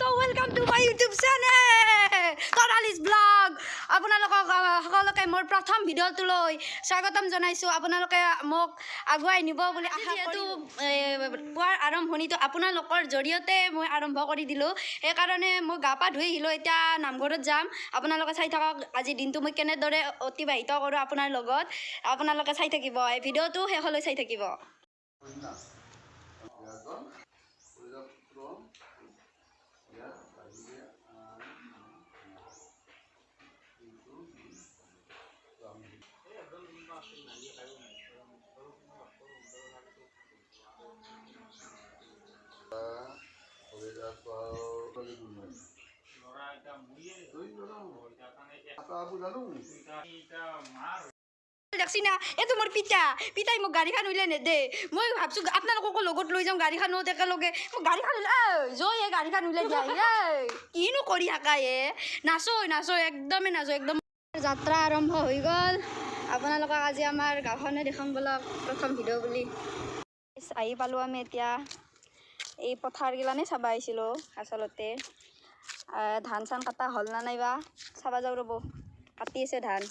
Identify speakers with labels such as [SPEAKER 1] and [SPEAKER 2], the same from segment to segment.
[SPEAKER 1] তো welcome to my YouTube channel Tarali's blog. আপোনালোকক সকলোকে মোৰ প্ৰথম ভিডিঅ'টোলৈ স্বাগতম জনাইছোঁ। আপোনালোকে মোক আগুৱাই নিব বুলি আশা। যিহেতু পুৱাৰ আৰম্ভণিটো আপোনালোকৰ জৰিয়তে মই আৰম্ভ কৰি দিলোঁ, সেইকাৰণে মই গা পা ধুই আহিলোঁ। এতিয়া নামঘৰত যাম। আপোনালোকে চাই থাকক, আজি দিনটো মই কেনেদৰে অতিবাহিত কৰোঁ আপোনাৰ লগত। আপোনালোকে চাই থাকিব, এই ভিডিঅ'টো শেষলৈ চাই থাকিব। দেখছি না, এইটো মোৰ পিতা। পিতাই মোক গাড়ীখন উলিয়াই নেদে। মই ভাবছোঁ আপোনালোককো লগত লৈ যাওঁ গাড়ীখনত একেলগে। মোক গাড়ীখন জয়, এই গাড়ীখন উলিয়াই দিয়া। এই কিনো কৰি থাকা এ? নাচো নাচো, একদমেই নাচো একদম। যাত্ৰা আৰম্ভ হৈ গ'ল। আপোনালোকক আজি আমাৰ গাঁওখনে দেখাম বলক, প্ৰথম ভিডিঅ' বুলি। আহি পালোঁ আমি এতিয়া। এই পথাৰগিলানে চাব আহিছিলোঁ আচলতে। ধান চান কটা হ'ল না নাইবা চাবা যাওঁ ৰ'ব। কাটি আছে ধান।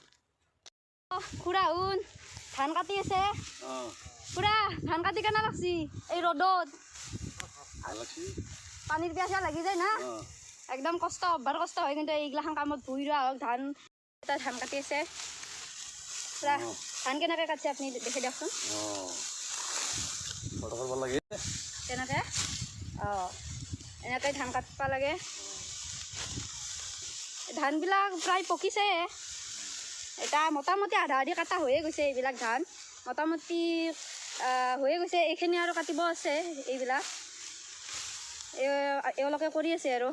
[SPEAKER 1] খুৰা শুন, ধান কাটি আছে। খুৰা, ধান কাটি কেনে লাগছি এই ৰ'দত? পানীৰ পিয়াহ লাগি যায় না একদম। কষ্ট, বৰ কষ্ট হয় কিন্তু এইগিলাখান কামত। ভুঁই ৰোৱা হওক, ধান এটা ধান কাটি আছে খুৰা। ধান কেনেকৈ কাটছে আপুনি দেখি দিয়কচোন। কেনেকৈ? অঁ, এনেকৈ ধান কাটিব লাগে। ধানবিলাক প্ৰায় পকিছে এতিয়া। মোটামুটি আধা আধি কাটা হৈয়ে গৈছে। এইবিলাক ধান মোটামুটি হৈয়ে গৈছে। এইখিনি আৰু কাটিব আছে। এইবিলাক এওঁলোকে কৰি আছে আৰু।